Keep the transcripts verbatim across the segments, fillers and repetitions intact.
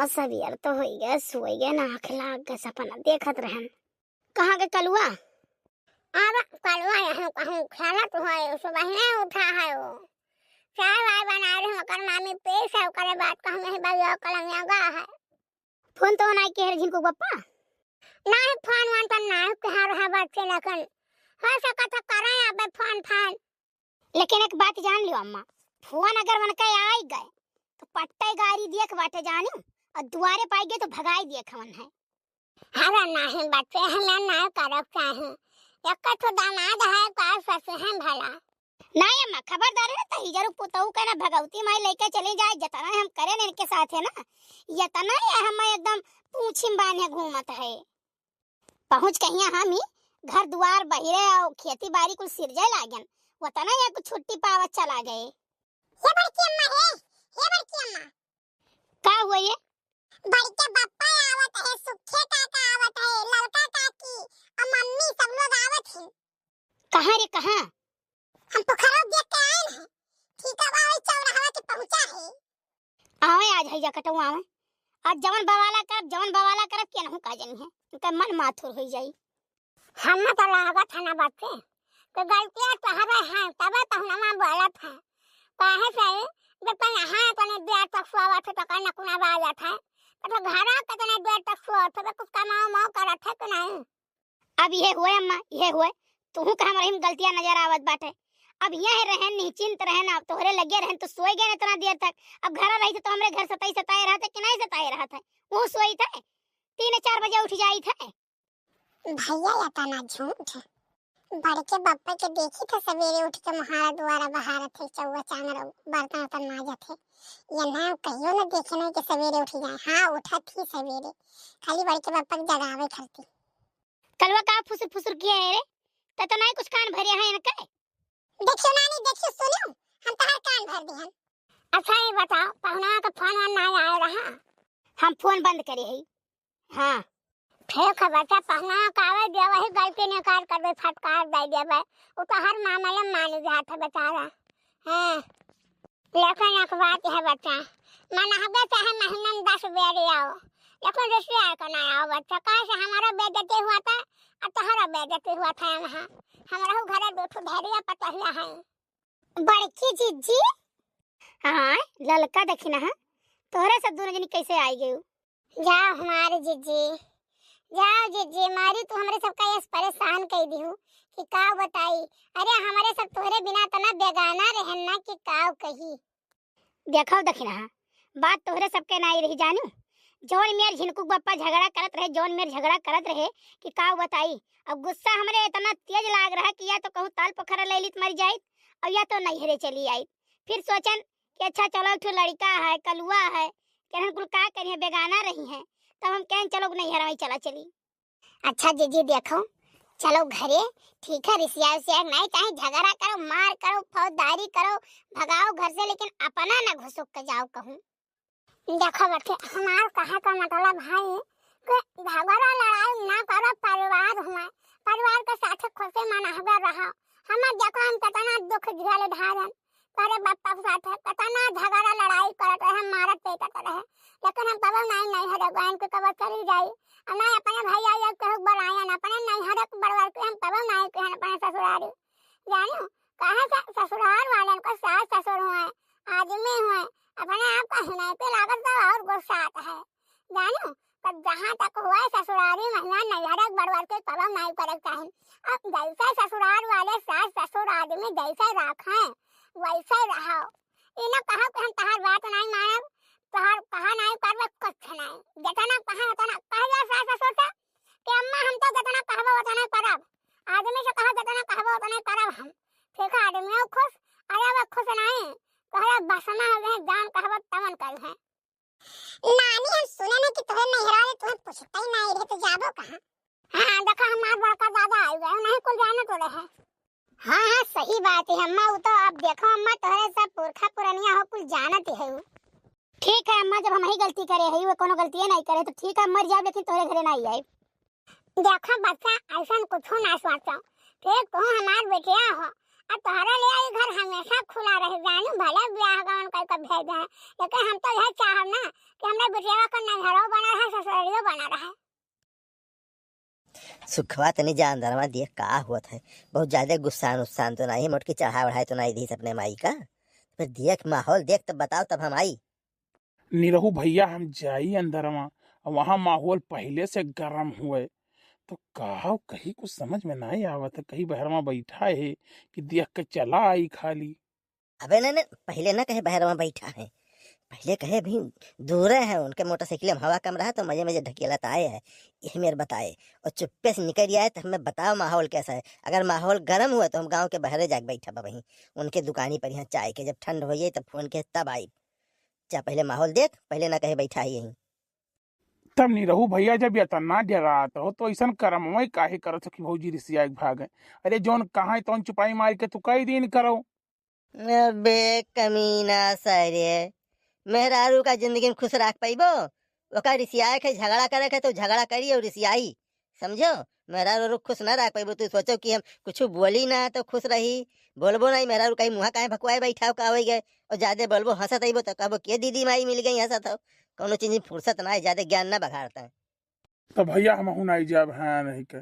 अम्मा, सबेर तो होई गए, सोई गए ना, आँख लाग गए, सपना देखत रहन। कहाँ के कलुआ? अब कलुआ यहाँ कहूँ खेलत होए, सुबहिने उठा है वो। चाय वाय बनाए रहे, ओकर मामी पीस है, ओकरे बाद कहूँ यही बउआ कलमिया गा है। फोन तो नाई किहे रहे झिनकू बप्पा? नाई, फोन वोन तो नाई किहे रहे बच्चे, लेकिन हो सकत है करें अबे फोन फान। लेकिन एक बात जान लियो अम्मा, फोन अगर उनके आई गए तो पट्टे गारी दिए के बाटे जानियो, और दुआरे पाई गए तो भगाई दिए खवन है। अरे नहीं बच्चे, हमें ना करब चाही। एक तो दामाद है, का ससुर है भला। नहीं अम्मा, खबरदार है ना, तही जरूर पुतहू के ना भगवती माई लेके चली जाए, जितना हम करेन इनके साथ है ना, इतना ही हम एकदम पूछी में बांधे घूमत है। पहुँच कहिया हम ही घर दुआर बहिरे और खेती बारी कुल सिरजे लागन, उतना ही कुछ छुट्टी पावत चला गए। हे बड़की अम्मा, हे, हे बड़की अम्मा। का हुआ ये? बड़के बप्पा आवत है, सुखे काका आवत है, ललका काकी, और मम्मी, सब लोग आवत हैं। कहाँ रे, कहाँ? हम पोखरवा देख के आए हैं, ठीक है, वही चौराहा के पहुँचा है। आवे आज है जा कटऊ आवे, आज जवन बवाला करब, जवन बवाला करब, केनहू का जनी है, इनका मन माथुर होई जाई। हमें तो लागत है ना बच्चे, तो गलतियाँ तोहरे हैं, तबे पहुनवा बोलत है। काहे से जब तक यहाँ तने देर तक सोवत है, तो कहीं नकुना बाजत है, तो घरा कितने देर तक सोवत है, कुछ कमाओ माओ करत है कि नहीं? अब इहे हुए अम्मा, इहे हुए, तुहू का हमरे में गलतियाँ नजर आवत बाटे। अब यह रहन निश्चिंत रहन, अब तोहरे लगे रहन तो सोए गए इतना देर तक। अब घर रही तो हमरे घर सताई सताए रहत है कि नहीं सताए रहत है, वो सोई थे, तीन चार बजे उठ जाई थे। भैया, या तना झूठ है। बड़के बप्पा के देखी थे, सवेरे उठ के मुहारा दुआरा बहारत है, चौवा चांगर बर्तन उर्तन माजत है। ये ना कहियो ना देखे नहीं कि सवेरे उठ जाए। हाँ, उठत ही सवेरे, खाली बड़के बप्पा के जगावे खरती। कलवा का फुसुर फुसुर किया है रे? त तो नहीं कुछ कान भरे हैं इनके। देखियो नानी, देखियो, सुनियो, हम तहार कान भर दिहन। अच्छा, ये बताओ, पहुना का फोन वोन ना आए रहा? हम फोन बंद करे हई। हाँ। ठीक है बच्चा, पहुना का आवे दिया, वही गलती निकाल कर दे, फटकार दे देबे। वो तो हर मामले में मान जात है बेचारा। हाँ। लेकिन एक बात है बच्चा, मनहबे चाहे महीना में दस बेर आओ, लेकिन रिश्तेदार का ना आओ बच्चा, काहे से हमारा बेइज्जती हुआ था, अब तोहरा बेइज्जती हुआ था। यहाँ हमरहू घरे दो ठो ढेरिया पतहिया हैं। बड़की जिज्जी? हाँ, ललका देखी ना, हाँ, तोहरे सब दोनों जनी कैसे आई गयू? जाओ हमारे जिज्जी, जाओ जिज्जी, मारी तू हमरे सबका ऐस परेशान कई दिहू कि का बताई। अरे हमरे सब तोहरे बिना इतना बेगाना रहन ना कि का कही। देखो दखिनहा, बात तोहरे सबके नाई रही जानू। जौन मेर झिनकू बप्पा झगड़ा करत रहे, जौन मेर झगड़ा करत रहे कि का बताई। अब गुस्सा हमरे इतना तेज लाग रहा कि या तो कहूँ ताल पोखरा ले लीत मर जाइत, और या तो नैहरे चली आइत। फिर सोचन कि अच्छा चलो, एक ठो लड़का है, कलुआ है, केहन कुल का करिहे, बेगाना रही है, तब हम कहन चलो नैहर में चला चली। अच्छा जीजी देखो, चलो घरे, ठीक है, रिसिया उसिया नहीं, चाहे झगड़ा करो, मार करो, फौजदारी करो, भगाओ घर से, लेकिन अपना ना घुसुक के जाओ कहूँ। देखो बच्चे, हमार कहे का मतलब है कि झगड़ा लड़ाई ना करो, परिवार हुए, परिवार के साथ खुशी मनावे रहो। हमार देखो हम कितना दुख झेल ढारन, तोरे बप्पा के साथ कितना झगड़ा लड़ाई करत रहे, मारत पीटत रहे, लेकिन हम कबो नहीं, नैहर गयन कि कबो चली जाई। और नहीं अपने भैया ये केहू बुलायन, अपने नैहर के बड़वर के हम कबो नहीं कहन अपने ससुरारी। जानियो, कहे से ससुराल वालन को सास ससुर हुए, आदमी हुए, अपने आप का हिनैती लागत तो और गुस्सा आता है। जानियो, तो जहाँ तक हुआ ससुरारी महिला नैहर के बड़वर के कबो नहीं करे के चाही। अब जैसे ससुराल वाले सास ससुर आदमी जैसे राखें, वैसे रहो। ई ना कहो कि हम तहार बात नहीं मानब, तहार कहा नहीं करबे, कुछ नहीं। जितना कहा उतना कह जा सास ससुर से कि अम्मा हम तो जितना कहबो उतना करब। आदमी से कहो जितना कहबो उतना करब हम। ठीक है, आदमियों खुश, अरे वो खुश नहीं, कहला बसना हो गए, जान कहबो तवन करी है। नानी, हम सुने न कि तोहरे नैहरा ले तोहरे पूछते ही नहीं रहे, तो जाबो कहाँ? हाँ, देखो, हमार बड़का दादा आ गए, नहीं कुल जाने तो रहे। हाँ, हाँ, सही बात है अम्मा, वो तो आप देखो अम्मा, तोहरे सब पुरखा पुरनिया हो, कुल जानत है वो। ठीक है अम्मा, जब हम ही गलती करे है, वो कोनो गलतिये नहीं करे, तो ठीक है, मर जाए, लेकिन तोहरे घरे नहीं आए। देखो बच्चा, ऐसन कुछो ना सोचो। ठीक, तू हमार बेटिया हो, अब तोहरे लिए ई घर हमेशा खुला रही जानू, भले बियाह गवन कई के भेज दे, लेकिन हम तो यह चाहब ना कि हमरे बिटिया का नैहरो बना रहे, ससुरालियो बना रहे। सुखवा, तनी जा अंदरवा देख का होत है। बहुत ज्यादा गुस्सान उस्सान तो नाही, मोटकी चढ़ाए बढ़ाए तो नाही दी अपने माई का। फिर देख माहौल देख तब बताओ, तब हम आई। निरहू भैया, हम जाई अंदरवा, वहाँ माहौल पहिले से गरम हुए, तो का कही कुछ समझ में नाही आवत है। कहीं बहरवा बैठा है कि देख के चला आई खाली। अबे नहीं, नहीं, पहिले ना कहे बहरवा बैठा है, पहिले कहे अभी दूरे है, उनके मोटरसाइकिल में हवा कम रहा तो मजे मजे ढकेलत आए है, यही मेर बताए। और चुप्पे से निकल आए तो हमें बताओ माहौल कैसा है। अगर माहौल गरम हुआ तो हम गाँव के बहरे जाके बैठा वहीं उनके दुकानी पर, यहाँ चाय के, जब ठंड हो जाए तब फोन के तब आई। जा पहिले माहौल देख, पहिले ना कहे बैठा है यहीं। तब निरहू भैया, जब इतना डरात हो तो ऐसन करमवा काहे करत हो कि भौजी रिसिया के भागे? अरे जौन कहा है तौन चुपाई मार के तू कही दीन करो। अबे कमीना सारे, मेहरारू का जिंदगी में खुश रख पाइबो? ओका रिसियाए के झगड़ा करे के तो झगड़ा करी और रिसियाई, समझो? मेहरारू खुश ना रख पाइबो। तू सोचो कि हम कुछ बोली ना तो खुश रही, बोलबो नहीं, मेहरारू कहीं मुँह काहे भकुआए बैठा हो, का हो गए? और ज्यादा बोलबो, हंसत अइबो तो कहबो के दीदी माई मिल गई, हंसत हो। कौनो चीज में फुर्सत ना है, ज्यादा ज्ञान ना बघाड़ता है। तो भैया हमहू नाई जाब, हाँ नहीं के।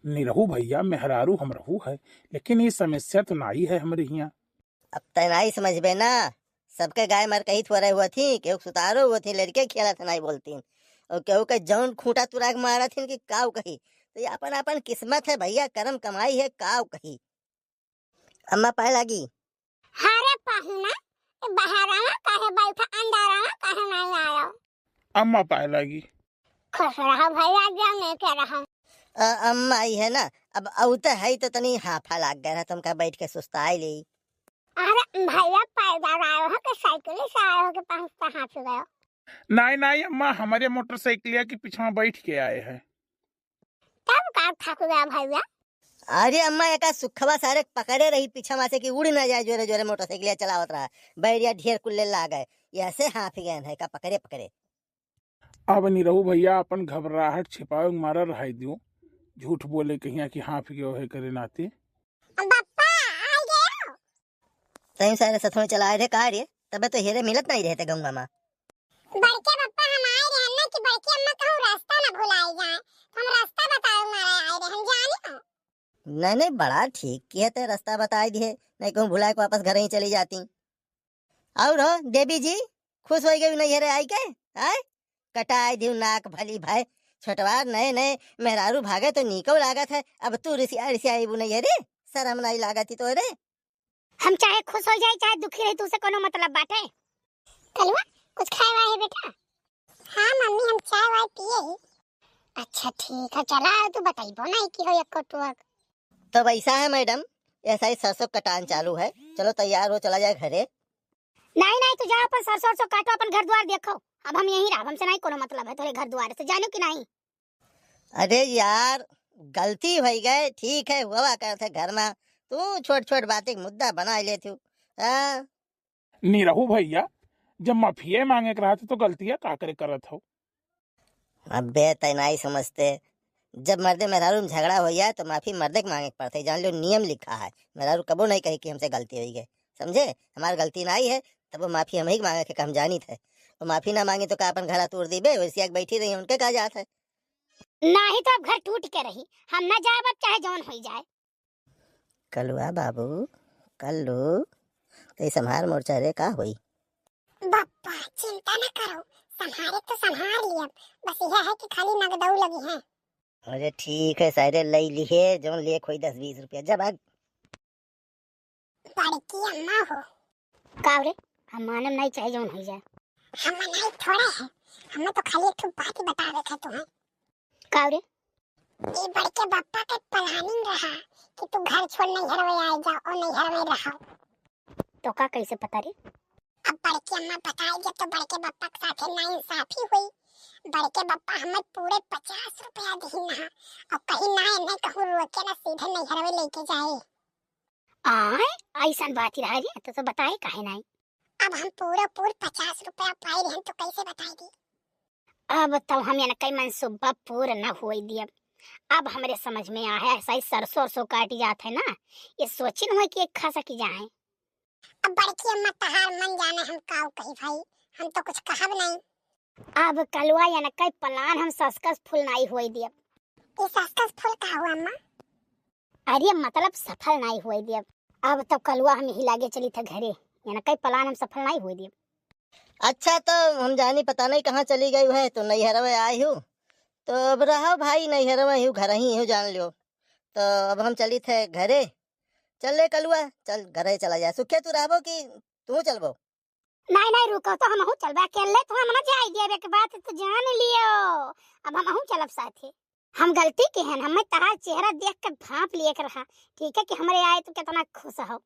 निरहू भैया, मेहरारू हमरहू है, लेकिन ये समस्या तो नाई है हमरे हियाँ। अब तय नाई समझबे ना, सबके गाय मर कही थोड़े हुआ थी, केहू के सुतारो हुआ थी, लड़के खेलत नाई बोलतीन, और केहू के जौन खूंटा तुरा के मारा थी कि काऊ कही। तो ये अपन अपन किस्मत है भैया, करम कमाई है, काऊ कही। अम्मा पाए लागी। अरे पहुना, ए बहरवा काहे बैठा, अंदरवा काहे नहीं आयो? अम्मा पाए लागी। खुश रहो भैया, जौने के रहो। अ, अम्मा आई है ना, अब औते है तो तनी हाफा लाग गया है, तुमका बैठ के सुस्ताई ली। अरे भैया, पैदल आए हो कि साइकिल से आए हो कि पहुँचता हाथ गयो? नाई, नाई अम्मा, हमारे मोटरसाइकिलिया के पीछे बैठ के आए हैं। तब का थक गया भैया? अरे अम्मा, एका सुखवा सारे पकड़े रही पीछे से कि उड़ ना जाए, जोरे जोरे मोटरसाइकिलिया चलावत रहा, बैरिया ढेर कुल्ले लागे, ऐसे हाफ गए हैं का पकड़े पकड़े। अब निरहू भैया, अपन घबराहट छिपावे के मारा रहाई दियो, झूठ बोले कहिया कि हाफ गयो है करे नाते। बप्पा, आ गयो। तैं सारे सथों चला आए रहे का रे? तबे तो हेरे मिलत नहीं रहते गौवा मा। बड़के बप्पा, हम आए रहे ना कि बड़की अम्मा कहूँ रास्ता ना भुलाई जाए, हम रास्ता बतावे मारे आए रहे, हम जानी हो। नहीं, नहीं, बड़ा ठीक किहे ते, रास्ता बताई दिहे, नहीं कहूँ भुलाए के वापस घर ही चली जाती। और हो देवी जी, खुश हो गई नैहरे आई के? आय, कटाई दियो नाक भली भाई, छोटवार नए नए मेहरारू भागे तो नीको लागत है, अब तू रिसिया रिसिया आईबू नैहरे, शर्म नहीं लागत ही तोरे? हम चाहे खुश हो जाए, चाहे दुखी रही, तुझसे कोनो मतलब बाटे? कलुआ, कुछ खाए वाए है बेटा? हाँ मम्मी, हम चाय वाय पिए ही। अच्छा ठीक है, चला, तू बताइबो नहीं कि हो एको टुअक। तो वैसा है मैडम, ऐसा ही सरसों कटान चालू है, चलो तैयार हो, चला जाए घरे। नहीं नहीं, तू जा, अपन सरसों सरसों काटो, अपन घर द्वार देखो, अब हम यहीं रहब, हमसे नहीं कोनो मतलब है तोरे घर द्वार से, जानो कि नहीं? अरे यार, गलती हो गए, ठीक है, हुआ करते घर में, तू छोट छोट बातें के मुद्दा बना लेती हो। हाँ। निरहू भैया, जब माफिये मांगे के रहत तो गलतिया का करे करत हो? अबे तय नाई समझते, जब मर्दे मेहरारू में झगड़ा हो जाए तो माफी मर्दे के मांगे के पड़ते, जान लो नियम लिखा है, मेहरारू कबो नहीं कही कि हमसे गलती हो गई, समझे? हमार गलती नाई है, तब वो माफी हम ही के मांगे के हम जानित है। वो माफी ना मांगे तो का अपन घर तोड़ दीबे, वैसे आके बैठी रही, उनके का जात है? नाही तो अब घर टूट के रही, हम ना जाब अब चाहे जौन होई जाए। कलुआ बाबू, कल्लू, तो ये संभार मोर्चा रे का होई? बप्पा, चिंता न करो, संभारे तो संभार लियब, बस यह है कि खाली नगदऊ लगी है। अरे ठीक है, सारे लई लिहे, जौन लेक होई दस बीस रुपया, जा भाग। बड़की अम्मा हो। का रे, हम मानम नहीं चाहे जौन होई जाए। हम नहीं थोड़े है, हमें तो खाली एक ठो बात ही बतावे के तुम्हें। का रे? ई बड़के बप्पा के planning रहा कि तू घर छोड़ नैहरवे आए जा, और नैहरवे रहो। तो का कैसे पता रे? अब बड़के अम्मा बताए जब तो बड़के बप्पा के साथे नाइंसाफी हुई। बड़के बप्पा हमें पूरे पचास रुपया दीन रहा, और कहीं ना इन्हें कहूँ रोके ना सीधे नैहरवे लेके जाए। आय, ऐसन बात ही रहा रे, तो, तो बताए काहे नाई? अब हम पूरा पूर पचास रुपया पाई रहन तो कैसे बताई दी? अब तो हम इनके मनसूबा पूरा न होई दियब। अब हमरे समझ में आया है, सही सरसों सरसों काटी जात है ना, ये सोचिन हुए कि एक खा सकी जाए। अब बड़की अम्मा तहार मन जाने हम काऊ कही भाई, हम तो कुछ कहब नहीं। अब कलुआ यनकई plan हम successful नाई होई दियब। ये successful का हुआ अम्मा? अरे मतलब सफल नाई होई दियब। अब तो कलुआ हम यही लागे चली था घरे, यनकई plan हम सफल नाई होई दियब। अच्छा तो हम जानी पता नहीं कहाँ चली गई है, तो नैहरवे आई हूँ। तो अब रहो भाई, नैहरवे हूँ, घर ही हूँ, जान लियो। तो अब हम चली थे घरे। चल ले कलुआ, चल घरे चला जाए। सुखे तू रहबो कि तू चलबो? नहीं नहीं रुको, तो हमहू चलबे, अकेले तो हम ना जाए दियब, एक बात तो जान लियो। अब हमहू चलब साथे। हम गलती के हन, हमें तहार चेहरा देख के भाप लिए के रहा, ठीक है कि हमरे आए तो कितना खुश हो।